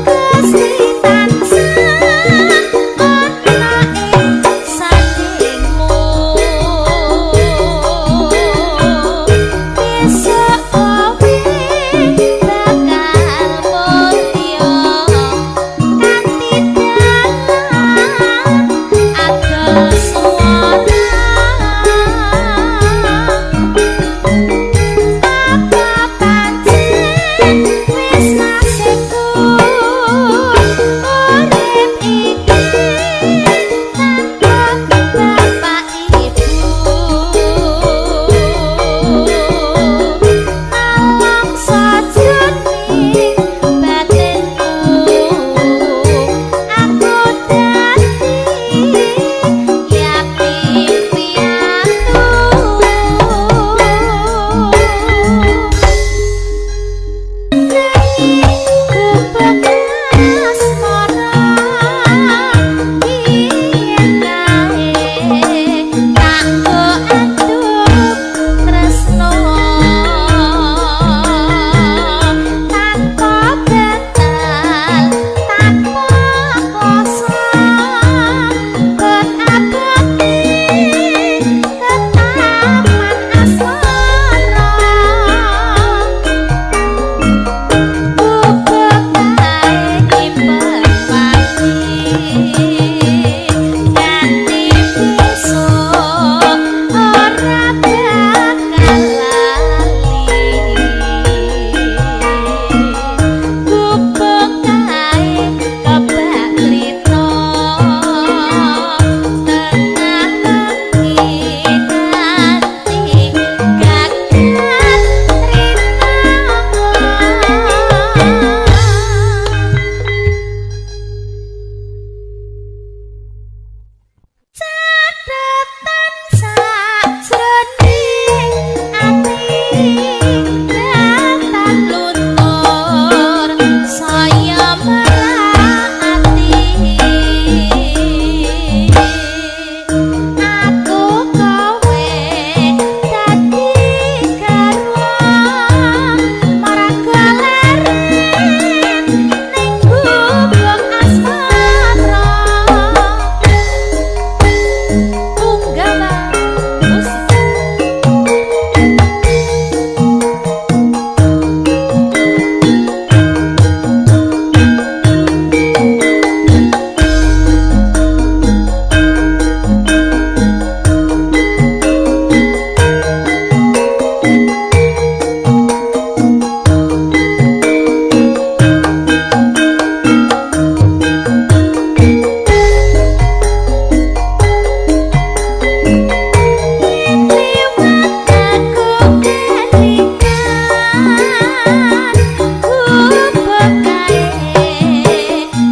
Gusti tansah ana ing sandingmu. Besok kowe bakal mulya kanthi dalan adol swara. Apa pancen wis nasibku urip iki tanpa bapak ibu? Nelongso jroning batinku, aku dadi yatim piatu. Gubuk asmara biyen kae tak nggo anduk tresno, tanpa bantal tanpa kloso, bot abote ketaman asmara. Gubuk kae nyimpen pati nganti besok ora bakal lali. Gubuk kae kebak crita tengah wengi nganti gagat rina. Catetan sajroning ati datan luntur saya merati. Aku kowe dadi garwa marga leren ning gubuk asmara. Punggawa Musik. Yen liwat aku kelingan gubuk kae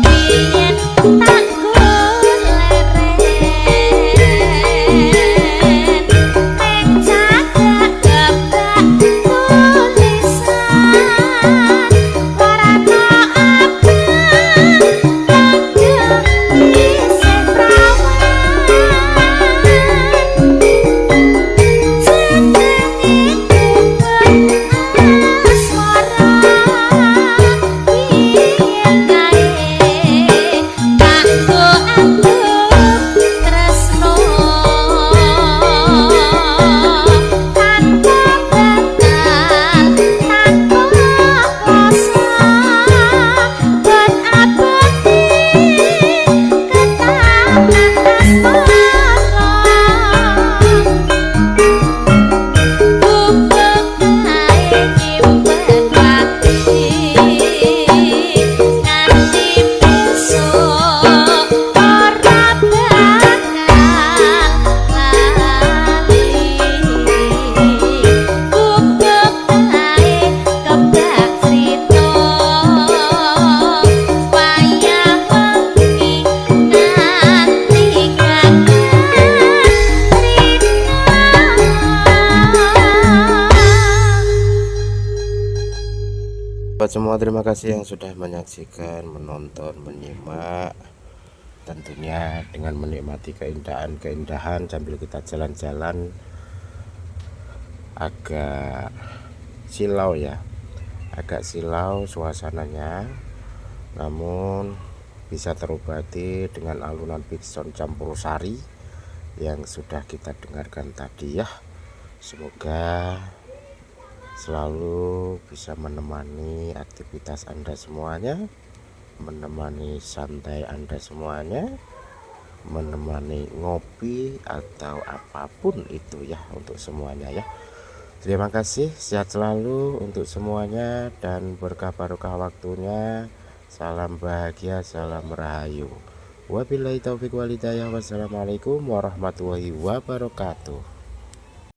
biyen tak leren ning cagak kebak tulisan warna abang langgeng isih prawan. Jenenge gubuk asmara biyen kae tak nggo anduk tresno, tanpa bantal tanpa kloso, bot abote ketaman asmara. Gubuk kae nyimpen pati nganti besok ora bakal lali. Gubuk kae kebak crita wayah wengi nganti gagat rina. Buat semua, terima kasih yang sudah menyaksikan, menonton, menyimak. Tentunya dengan menikmati keindahan-keindahan sambil kita jalan-jalan agak silau ya. Agak silau suasananya, namun bisa terobati dengan alunan backsound campursari yang sudah kita dengarkan tadi ya. Semoga selalu bisa menemani aktivitas Anda semuanya, menemani santai Anda semuanya, menemani ngopi atau apapun itu ya untuk semuanya ya. Terima kasih, sehat selalu untuk semuanya dan berkah barokah waktunya. Salam bahagia, salam rahayu. Wabillahi taufik walhidayah. Wassalamualaikum warahmatullahi wabarakatuh.